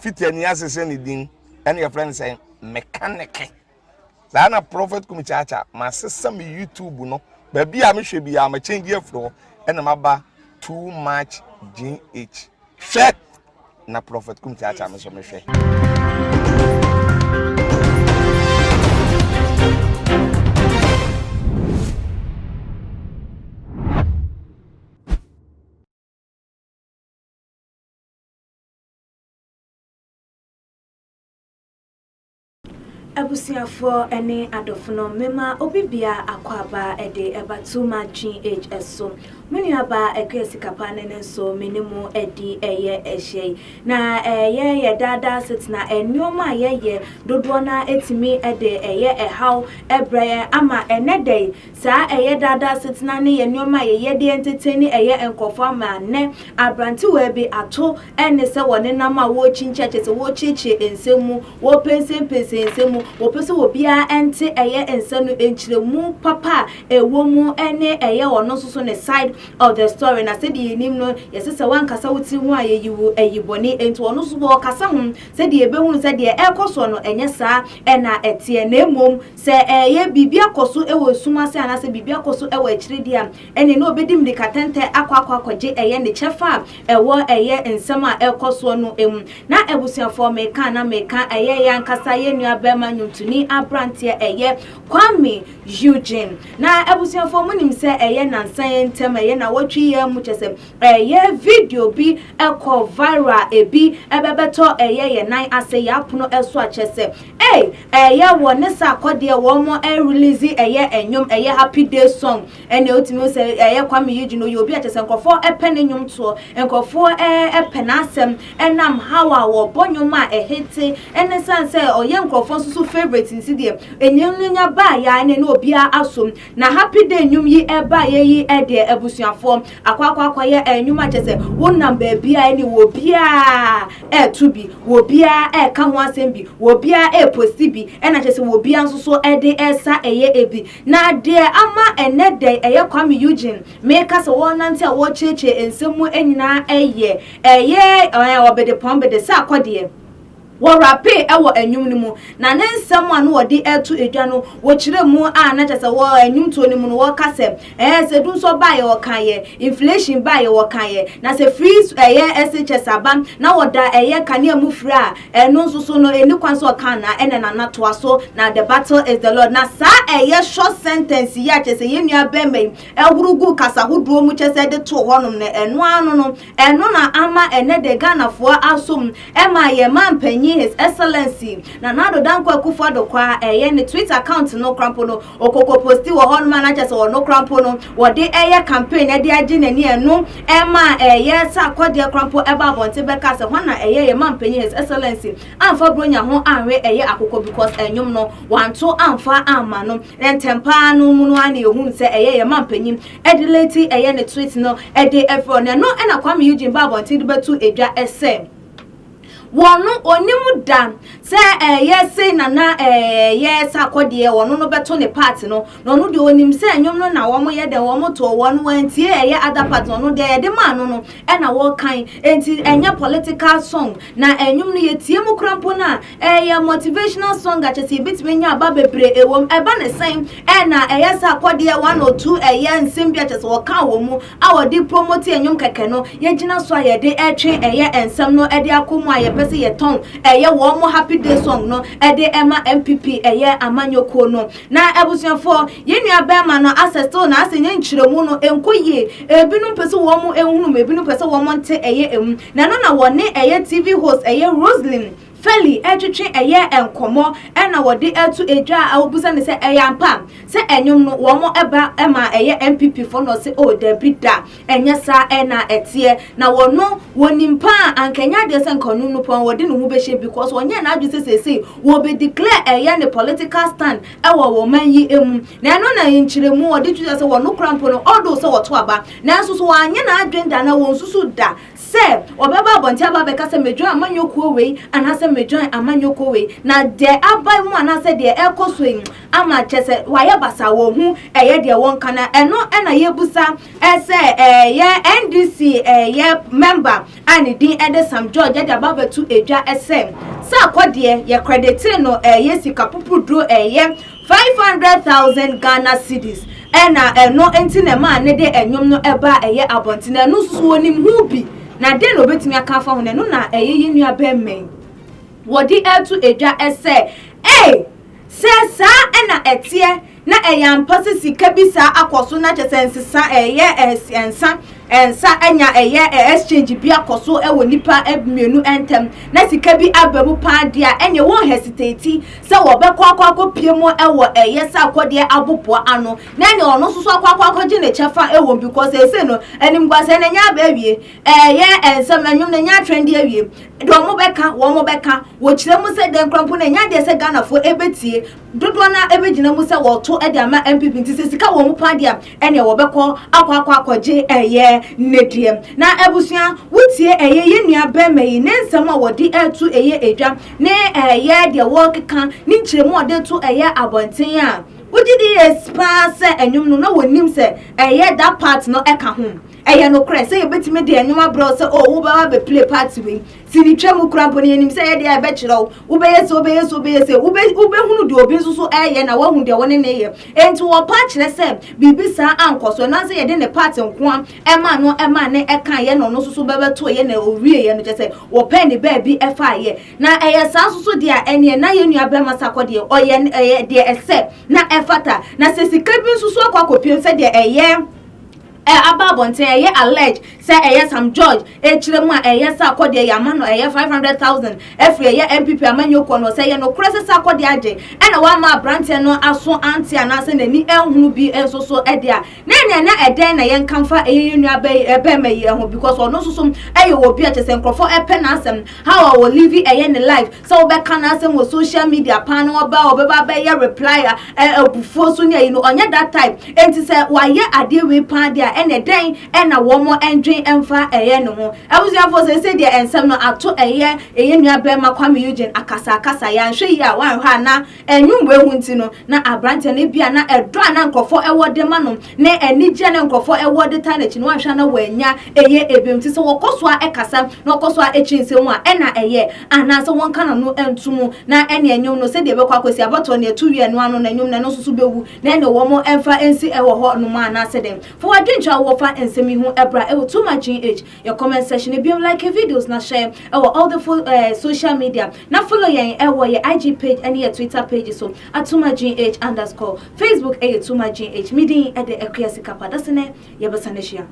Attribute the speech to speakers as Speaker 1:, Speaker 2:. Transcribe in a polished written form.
Speaker 1: Fiti ani asese ne din ɛne yɛfrɛ no sɛ mekaneke. Saa na Prophet Kumi Kyaakya masesa me YouTube no baabi a mehwɛ biara ma change afiri hɔ ɛna maba too much GH. Hwɛ na Prophet Kum Kyaakya me nso mehwɛ.
Speaker 2: Abusuafoɔ ne adɔfonom, mema obi biara akwaaba de ɛba Too Much GH so. Mo nuabaa Akua Sikapa ne ne nso me ne mo adi ɛyɛ ɛhyɛ yi. Na ɛyɛ yɛ daadaa asetena, nneɛma a yɛyɛ dodoɔ no ara ɛtumi de ɛyɛ ɛhaw ɛbrɛ yɛn ama ɛnɛ da yi, saa ɛyɛ daadaa asetena ne yɛ nneɛma a yɛyɛ de entertain ɛyɛ nkurɔfoɔ ama nnɛ aberantewaa bi ato ɛne sɛ wɔnenam a wɔrekyinkyin kyerɛ sɛ wɔrekyiakyia nsɛm mu, wɔrepensenpensen nsɛm mu, wɔpɛ sɛ obiara nte ɛyɛ nsɛm no nkyerɛmu papa a ɛwɔ mu ne ɛyɛ ɔno nso so ne side of the story. Na sɛdeɛ yɛnim no, yɛse sɛ woankasa wo tiri ho a yɛyi wo ayi bɔne, enti ɔno nso wɔrekasa ho sɛdeɛ yɛbɛhunu sɛ deɛ ɛrekɔ soɔ no ɛnyɛ saa na ɛteɛ, na mmom sɛ ɛyɛ biribi akɔ so wɔ sum ase anaasɛ biribi akɔ so wɔ akyire deɛ a, ɛnneɛ na ɔbɛdi mmirikatɛntɛ akɔ akɔ akɔgye ɛyɛ ne kyɛfa a ɛwɔ ɛyɛ nsɛm a ɛrekɔ soɔ no mu. Na abusuafoɔ meka na meka ɛyɛ yɛn ankasa yɛn nua bɛrima nnwontoni abranteɛ ɛyɛ Kwame Eugene. Na abusuafoɔ mo nim sɛ ɛyɛ nansa yɛn ntɛm ɛyɛ nawɔtwe yi ara mu kyɛ sɛ ɛyɛ video bi ɛkɔ viral ebi ɛbɛbɛtɔ ɛyɛ yɛn nan ase yɛn apono ɛso a kyɛ sɛ ei ɛyɛ wɔ ne sa akɔdeɛ wɔn mo ɛrelease ɛyɛ ɛnwom ɛyɛ happy day song. Ɛnna wotumi hu sɛ ɛyɛ Kwame Eugene, ɔyɛ obi a kyerɛ sɛ nkurɔfoɔ pɛ ne nnwomtoɔ, nkurɔfoɔ pɛ n'asɛm ɛnam how a wɔbɔ nnwom a ɛhete ɛne sane sɛ ɔyɛ nkurɔfoɔ nso so favourite nti deɛ nnwom no nya baeɛ a ɛne na obiara asom. Na Happy Day nnwom yi ɛbaeɛ yi deɛ abusuafoɔ akɔ akɔ akɔyɛ nnwom a kyerɛ sɛ wonam baabi a ɛne wɔ obiara ɛreto bi, wɔ obiara ɛreka ho asɛm bi, wɔ obiara ɛreposti bi, ɛna kyerɛ sɛ wɔ obiara nso so ɛde ɛresa ɛyɛ ebi. Na deɛ ama ɛnnɛ da yi ɛyɛ Kwame Eugene meka sɛ wɔrenante a wɔrekyerɛkyerɛ nsɛm mu nyinaa ɛyɛ ɛyɛ ɛɛ ɔbedepɔn bede sɛ akɔdeɛ. Wɔrapee ɛwɔ ɛnwom no mu na ne nsɛm a na wɔde ɛreto edwa no wɔkyerɛ mu a na kyerɛ sɛ wɔ ɛnwomtoɔ no mu no wɔka sɛ ɛɛ sɛ dunsɔ baeɛ wɔkaeɛ, inflation baeɛ wɔkaeɛ, na sɛ free ɛyɛ SHS aba na wɔda ɛyɛ kanea mu firi a Ɛno nso so no, ɛnni kwan sɛ ɔka anaa? Ɛna Nana toa so, na the battle is the Lord. Na saa ɛyɛ short sentence yi a kyerɛ sɛ yɛn nua bɛrima yi ɛhoro guu kasa hodoɔ mu kyerɛ sɛ de too hɔnom no, ɛno ara no no, ɛno na ama ɛnɛ de Ghanafoɔ asom ɛma yɛn manpanyin His Excellency Nana Addo Dankwa Akufo-Addo koraa ɛyɛ ne Twitter account no koraa mpo no, Ɔkɔkɔ posti wɔ hɔnom a na kyerɛ sɛ ɔno koraa mpo no wɔde ɛyɛ campaign ɛde agye n'ani ɛno ɛma ɛyɛ sɛ akɔdeɛ koraa mpo ɛba abɔnten bɛka sɛ hwan na ɛyɛ yɛ mampanyin His Excellency amfa bronya ho anwe ɛyɛ akokɔ because ɛnwom no wanto amfa amma no na ntɛmpaa no mu no ara na yɛhunu sɛ ɛyɛ yɛ mampanyin ɛdelete ɛyɛ ne tweet no ɛde ɛfiri hɔ na ɛno ɛna Kwame Eugene ba abɔnten de bɛto edwa ɛsɛ Wɔn no ɔnim da sɛ ɛyɛ sei na na ɛyɛ sɛ akɔdeɛ ɔno no bɛto ne part no na ɔno deɛ ɔnim sɛ nnwom no na wɔn yɛ dɛn wɔn to wɔn wɔntie ɛyɛ other part no ɔno deɛ yɛde maa no no ɛna wɔkan enti ɛnyɛ political song na nnwom no yɛtie mu kora mpo no a ɛyɛ motivational song a kyɛ sɛ yɛbɛtumi anya aba bebree ɛwom ɛba ne sɛn ɛna ɛyɛ sɛ akɔdeɛ one or two ɛyɛ nsɛm bi a kyɛ sɛ wɔka wɔ mu a wɔde promote nnwom kɛkɛ no, yɛgyina so a yɛde retwe ɛyɛ nsɛm no de akɔ mu a yɛpɛ sɛ yɛtɔn ɛyɛ wɔn mo happy day song no de ɛma NPP ɛyɛ amanyɔkuo no. Na abusuafoɔ, yɛn nua bɛrima no asɛ still na asɛ nyɛ nkyerɛmu no ɛnkɔ yie. Ebinom pɛ sɛ wɔn mo nhunu mu, ebinom pɛ sɛ wɔn mo nte ɛyɛ ɛmu. Na ɛno na wɔne ɛyɛ TV host ɛyɛ Roselyn Felly retwetwe ɛyɛ nkɔmmɔ ɛna wɔde ɛto edwa a wɔbisa no sɛ ɛyɛ ampa sɛ ɛnwom no wɔn ba ma ɛyɛ NPP foɔ na ɔse oh dabi da ɛnyɛ saa ɛna ɛteɛ na wɔno wɔnim paa anka ɛnyɛ adeɛ sɛ nka ɔno no pɔn wɔde ne ho bɛhyɛ because wɔnyɛ n'adwene sɛ seesei wɔbɛ declare ɛyɛ ne political stand ɛwɔ wɔn man yi mu na ɛno na nkyerɛmu wɔde to dwa sɛ wɔno kora mpo no although sɛ wɔto aba nanso so wɔanyɛ n'adwene da na wɔn susu da. Sɛ ɔbɛba abɔnten aba abɛka sɛ me join amanyɔkuo wei anaasɛ me join amanyɔkuo wei, na deɛ aba mu anaasɛ deɛ ɛrekɔ so yi ama kyɛ sɛ wayɛ basaa, wɔhu ɛyɛ deɛ wɔnka. Na ɛno ɛna yɛbusa ɛsɛ ɛyɛ NDC ɛyɛ member a ne din ɛde Sam George ɛde aba abɛto edwa ɛsɛ sɛ akɔdeɛ yɛ credit no ɛyɛ sika pupuduro ɛyɛ 500,000 Ghana cedis, ɛna ɛno nti na ɛmaa ne de ɛnwom no ɛba ɛyɛ abɔnten. Ɛno nso so wɔnim ho bi na den na obetumi aka afa ho, na ɛno na ɛyɛ yɛn nua bɛrima wɔde ɛto edwa ɛsɛ ee sɛ saa ɛna ɛteɛ na ɛyɛ ampa sɛ sika bi saa akɔ so na kyɛ sɛ nsesa ɛyɛ ɛnsa ɛnsa ɛnya ɛyɛ exchange bi akɔ so ɛwɔ nipa mmienu ntɛm na sika bi aba mu paa deɛ a, ɛnea wɔn hesitate sɛ wɔbɛkɔ akɔ akɔpie mu ɛwɔ ɛyɛ sɛ akɔdeɛ aboboa ano na ɛnea ɔno nso so akɔ akɔgye ne kyɛfa ɛwɔ mu, because ɛsɛ no animguasɛ na ɛnya aba awie, ɛyɛ nsɛm ɛnwom na ɛnya trend awie deɛ, wɔn bɛka wɔn bɛka wɔkyerɛ mu sɛ dɛn koraa mpo na ɛnya deɛ sɛ Ghanafoɔ ɛbɛtie dodoɔ no ɛbɛgyina mu sɛ wɔto ɛde ama NPP. Nti sɛ sika wɔ mu paa deɛ, ɛnea wɔbɛkɔ akɔ akɔgye ɛyɛ ne deɛ. Na abusua, wotie ɛyɛ yɛn nua bɛrima yi ne nsɛm a wɔde ɛto ɛyɛ edwa ne ɛyɛ deɛ wɔkeka ne nkyerɛmu a wɔde to ɛyɛ abɔnten a, wogye di yɛ paa sɛ ɛnwom no na wɔnim sɛ ɛyɛ that part no ɛka ho? Ɛyɛ nokorɛ sɛ yɛbɛtumi de ɛnwom abrɛ sɛ o wobɛba bɛ play part wei si ne twam kura mpo no, yɛnim sɛ yɛdeɛ a ɛbɛkyerɛ wo, wobɛyɛ sɛ wobɛyɛ sɛ wobɛyɛ sɛ wobɛhunu deɛ obi nso so ɛyɛ na woahu deɛ wɔne ne yɛ. Enti wɔpa kyerɛ sɛ biribi saa ankɔ so, ɛno sɛ yɛde ne part nko a ɛma no ɛma ne ɛka yɛ na ɔno nso so bɛbɛto yɛ na owie yɛ no kyerɛ sɛ wɔpɛ ne baabi ɛfa yɛ. Na ɛyɛ saa nso so deɛ a, ɛneɛ na yɛn nua bɛrima sakɔ deɛ ɔyɛ ɛyɛ deɛ ɛsɛ na ɛfata. Na sɛ sika bi nso so akɔ akɔpiem sɛ deɛ ɛyɛ ɛ aba abɔnten, ɛyɛ allege sɛ ɛyɛ Sam George ekyirɛ mu a ɛyɛ sɛ akɔdeɛ yɛ ama no ɛyɛ 500,000 ɛfiri ɛyɛ NPP amanyɔkuo no, sɛ ɛyɛ nokorɛ sɛ akɔdeɛ agye ɛna wama aberanteɛ no aso ante anaasɛ n'ani ɛnhunu bi nso so ɛde a, na ɛnea na ɛdɛn na yɛn kamfa ɛyɛ yɛn nua bɛrima yi ɛho, because ɔno nso so ɛyɛ wɔ bi a kyerɛ sɛ nkurɔfoɔ ɛpɛ n'asɛm, how a wɔ live ɛyɛ ne life sɛ wɔbɛka n'asɛm wɔ social media paa na wɔba wɔbɛba bɛyɛ reply a ɛ abufuo so ne ayi no, ɔnyɛ that type. Enti sɛ wayɛ adeɛ wei paa deɛ a, ɛna dɛn ɛna wɔn ɛndwen ɛmfa ɛyɛ ne ho? Abusuafoɔ, sɛ deɛ ɛnsɛm no ato ɛyɛ nua bɛrima Kwame Eugene akasa akasa, yɛanhwɛ yi a wanhwɛ a na ɛnwom wei ho nti no na aberanteɛ no bi a na ɛdɔ a na nkurɔfoɔ ɛwɔ de ma no ne anigye na nkurɔfoɔ ɛwɔ de ta n'akyi no, wanhwɛ a na wɔanya ɛyɛ ebiom. Nti sɛ wɔkɔ so a ɛkasa na wɔkɔ so a ɛkyi nsɛm a ɛna ɛyɛ anaasɛ wɔnka n'ano nto mu na ɛne ɛnwom no sɛdeɛ ɛbɛkɔ akɔsi abatoɔ ne ɛto wie no ano na ɛnwom no ɛno nso so bɛwu na ɛne wɔn ɛmfa nsi ɛwɔ hɔ nom anaasɛ dɛn. Fa wadwentwa a wɔfa nsɛm yi ho ɛbra ɛwɔ Too Much GH your comment section. Ebiom, like videos na share ɛwɔ all the social media na follow yɛn ɛwɔ yɛ IG page ɛne yɛ Twitter page so at Too Much GH underscore. Facebook ɛyɛ Too Much GH. Meeting ɛde Akua Sikapa dasene yɛbɛsa no ahyia.